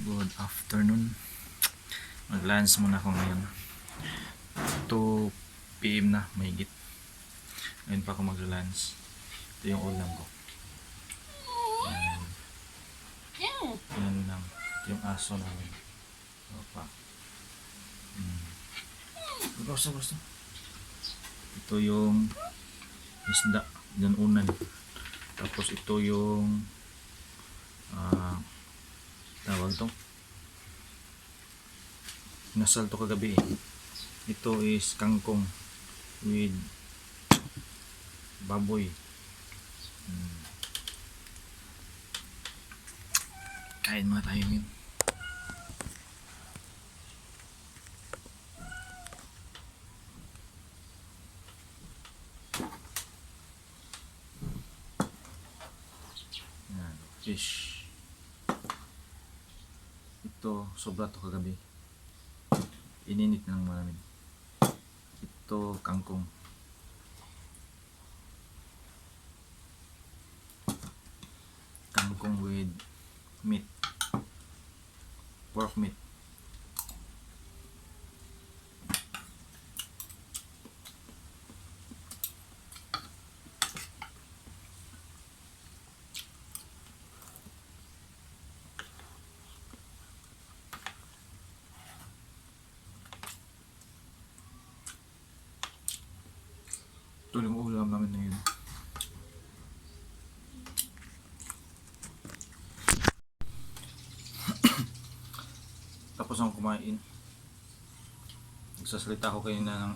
Good afternoon. Mag-lunch muna ako ngayon. 2 PM na, mahigit. Ngayon pa ako mag-lunch. Ito yung ulam ko. Yan. Yan lang. Ito yung aso namin. Opa. Gusto. Ito yung isda. Yan unan. Tapos ito yung tawag to, nasal to kagabi. Ito is kangkong with baboy. Kain muna tayo ngayon. Yan, fish. Ito, sobra to kagabi. Ininit na lang namin. Ito, kangkong. Kangkong with meat. Pork meat. Ito yung ulam namin na yun. Tapos akong kumain. Nagsasalita ako kayo na ng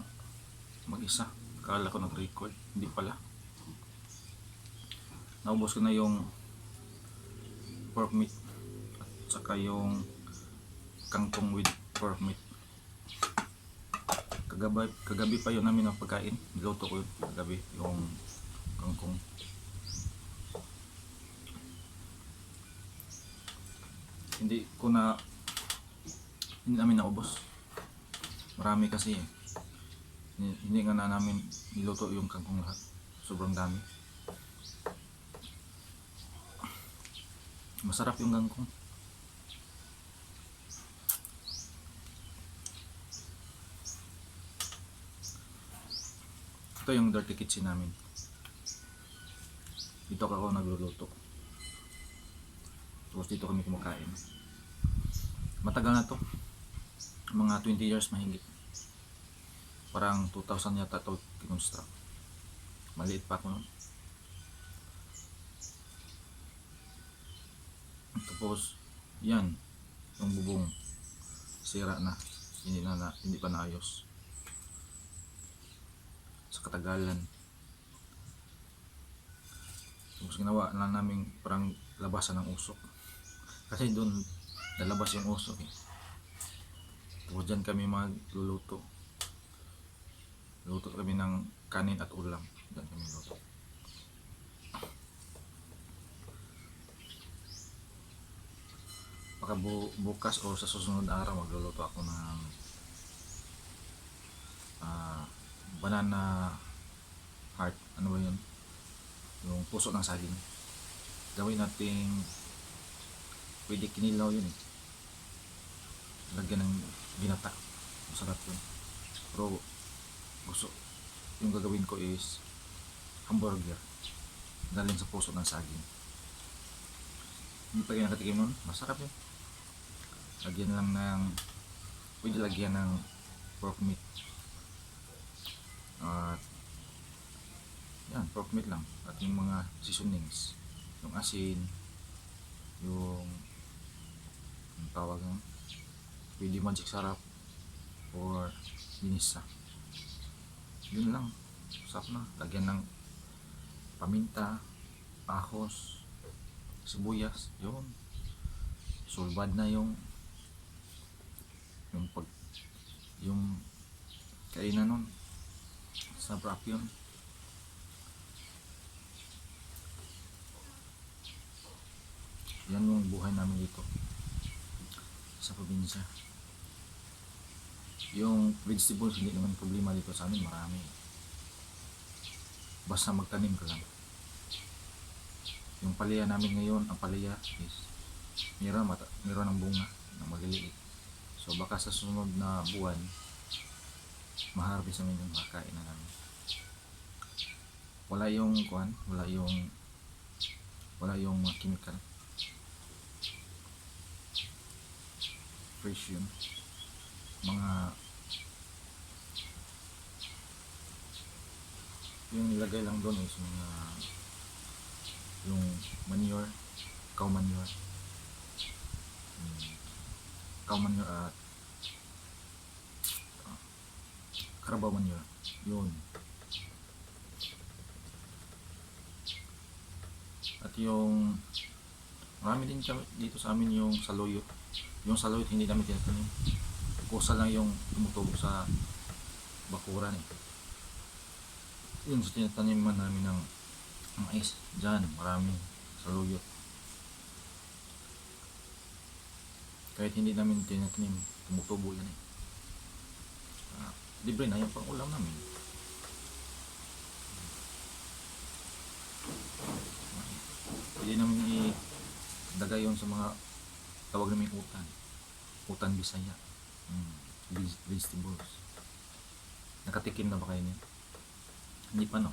mag-isa. Akala ko nag-record. Hindi pala. Naubos ko na yung pork meat at saka yung kangkong with pork meat. Kagabi pa yun namin ang pagkain. Niluto ko yun kagabi yung kangkong. Hindi namin naubos. Marami kasi eh. Hindi nga na namin niluto yung kangkong lahat. Sobrang dami. Masarap yung kangkong. Ito yung dirty kitchen namin. Dito ako nagluluto. Tapos dito kami kumakain. Matagal na to. Mga 20 years mahigit. Parang 2000 yata ito kinonstruct. Maliit pa ako nun. Tapos yan, yung bubong sira na. Hindi pa naayos. Sa katagalan. Tapos ginawa na namin parang labasan ng usok. Kasi doon nalabas yung usok eh. Tapos dyan kami magluluto. Luto kami ng kanin at ulam. Dyan kami luto. Baka bukas o sa susunod araw magluluto ako ng banana heart. Ano ba yun? Yung puso ng saging. Gawin natin, pwede kinilaw yun eh. Lagyan ng binata. Masarap yun. Pero gusto, yung gagawin ko is hamburger. Dalhin sa puso ng saging. Hindi pa kayo nakatikim nun? Masarap yun. Lagyan lang ng, pwede lagyan ng pork meat. At yan, pork meat lang. At yung mga seasonings. Yung asin, yung tawag ng pwede magic sarap or linisa. Yun lang. Sarap na. Lagyan ng paminta, ahos, sibuyas. Yun. Sulbad na yung kainan nun. Sarap yun. Yan yung buhay namin dito sa probinsya. Yung vegetables hindi naman problema dito sa amin, marami. Basta magtanim ka lang. Yung palaya namin ngayon, ang palaya is meron ng bunga. na maliliit. So baka sa susunod na buwan ma-harvest namin yung makain na namin. Wala yung kuan, wala yung mga chemical. Fresh yun. Mga yung nilagay lang doon is mga yung manure, cow manure, cow manure at carabao manure. Yun. At yung marami din dito sa amin yung saluyot. Yung saluyot hindi namin tinatanim. Kusa lang yung tumutubo sa bakuran eh. Yun sa tinataniman namin ng mais. Diyan, maraming saluyot. Kahit hindi namin tinatanim, tumutubo yan eh. Libre na yung pang ulam namin. Pwede namin idagay yun sa mga tawag namin utan Bisaya, vegetables. Nakatikim na ba kayo niya? Hindi pa, no?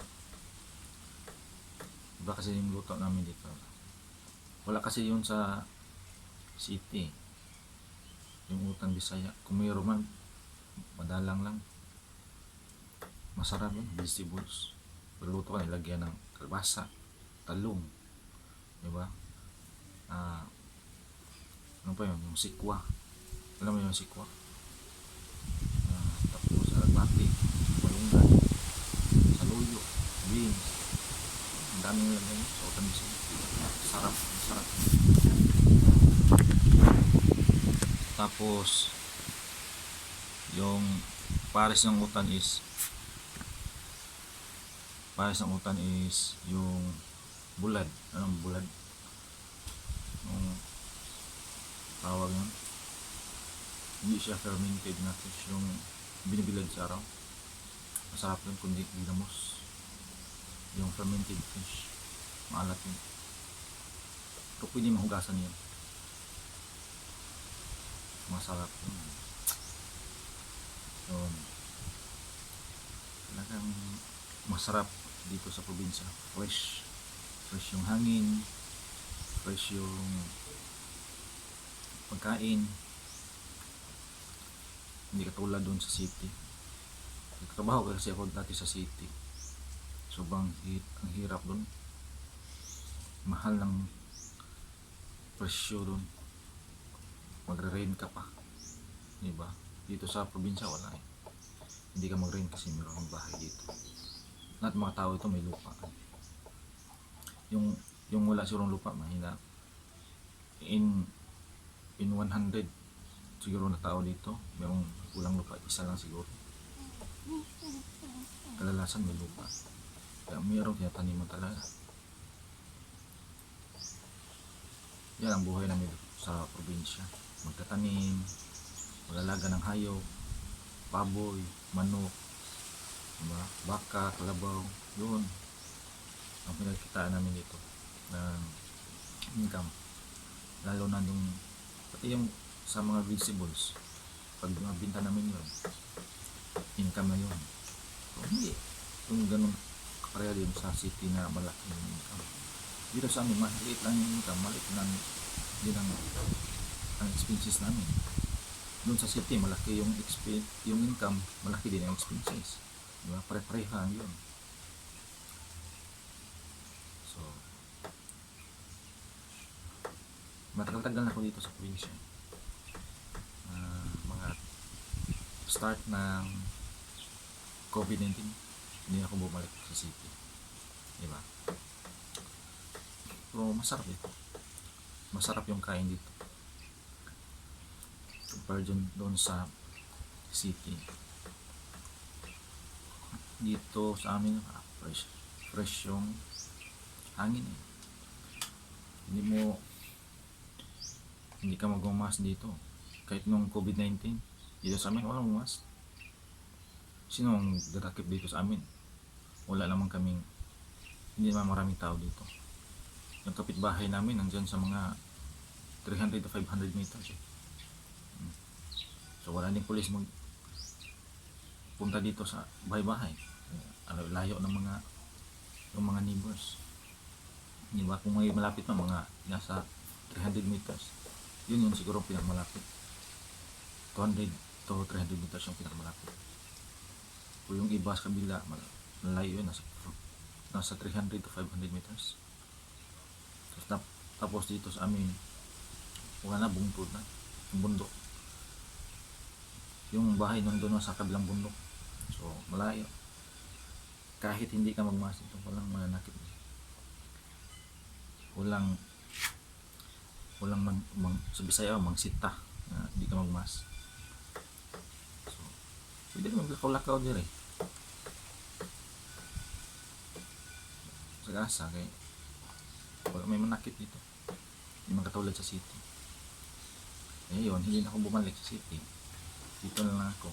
Iba kasi yung luto namin dito. Wala kasi yun sa city, yung utan Bisaya. Kung mayroon man, madalang lang. Masarap yun, vegetables. Pagluto ka, nilagyan ng kalabasa, talong, diba? Ano pa yun? Yung sikwa. Alam mo yung sikwa? Tapos alagbati, malunggay, saluyo, beans. Ang daming nilagay sa utan Bisaya. Sarap, sarap. Tapos yung pares ng utan is yung bulad. Anong bulad? Yung tawag yun, hindi siya fermented na fish, yung binibilad sa araw. Masarap yun kundi ginamos. Yung fermented fish, maalat yun. Pero pwede mahugasan yun, masarap yun. Yun, talagang masarap dito sa probinsya. Fresh yung hangin, fresh yung pagkain. Hindi katulad doon sa city. Nagtrabaho kasi ako dati sa city. Sobrang ang hirap doon. Mahal ng presyo doon. Magre-rent ka pa. Diba? Dito sa probinsya wala eh. Hindi ka mag-rent kasi mayroong bahay dito. Lahat mga tao ito may lupa. Yung wala sigurong lupa, mahina. In 100 siguro na tao dito, mayroong kulang lupa, isa lang siguro. Kadalasan may lupa. Kaya mayroong tinataniman talaga. Yan ang buhay namin sa probinsya. Magtatanim, mag-alaga ng hayop, baboy, manok, diba? Baka, kalabaw, yun ang pinagkitaan namin dito ng income. Lalo na nung pati yung sa mga vegetables, pag mabinta namin yun, income na yun. So, hindi yung ganun kapareha din sa city na malaki yung income. Dito sa amin, maliit lang yung income, maliit lang din ang expenses namin. Doon sa city, malaki yung income, malaki din ang expenses. Diba? Pare-parehan yun. So, matagal-tagal na ako dito sa probinsya. Mga start ng COVID-19, hindi ako bumalik sa city. Diba? Pero masarap dito. Masarap yung kain dito. Compared doon sa city. Dito sa amin, fresh yung hangin eh. Hindi ka magmamas dito. Kahit nung COVID-19, dito sa amin walang mamas. Sino ang datakip dito sa amin? Wala naman kaming, hindi naman maraming tao dito. Yung kapitbahay namin nandyan sa mga 300 to 500 meters eh. So wala din pulis mag punta dito sa bahay-bahay. Ano, layo ng mga neighbors. Di ba? Kung may malapit na mga nasa 300 meters, yun yung siguro pinakamalapit. 200 to 300 meters yung pinakamalapit. Kung yung iba sa kabila, malayo yun, nasa 300 to 500 meters. Tapos dito sa amin, wala na, bungtod na, yung bundok. Yung bahay nandun sa kabilang bundok. So, malayo. Kahit hindi ka magmas ito, walang mananakit. Walang sa Bisaya, mangsita na hindi ka magmas. So, pwede naman lakaw-lakaw dyan eh. Sa gasa, kaya wala may manakit dito. Hindi man katulad sa city. Ngayon, hindi na ako bumalik sa city. Dito na lang ako.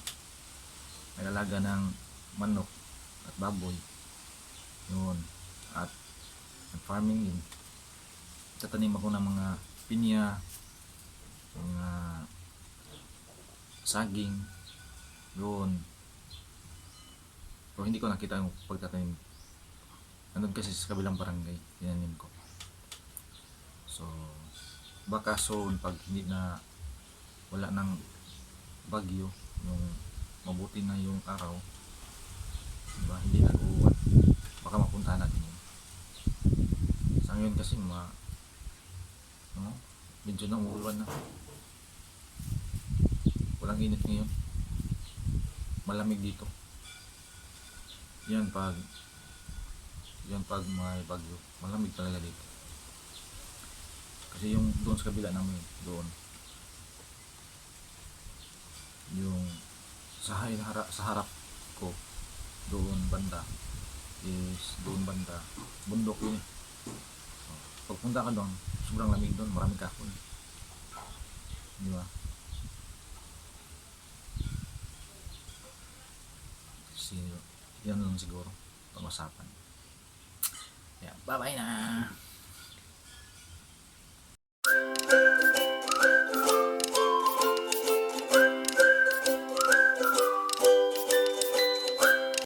Nag-alaga ng manok at baboy. Yun. At farming din. Tatanim ako ng mga pinya, mga saging. Yun. Pero hindi ko nakita yung pagtatanim. Nandun kasi sa kabilang barangay. Tinanim ko. So, baka soon pag hindi na wala ng bagyo, yung mabuti na yung araw, diba, hindi na uuwan, baka mapuntahan natin yun. Sa ngayon kasi medyo na umuulan na, walang init ngayon, malamig dito. Yan pag may bagyo, malamig talaga dito. Kasi yung doon sa kabila namin, doon yung sa harap ko, doon banda bundok yun eh. So, pagpunta ka doon, sobrang lamig doon, maraming kahoy, di ba? Kasi yan lang siguro pag-usapan. Yeah, bye bye na.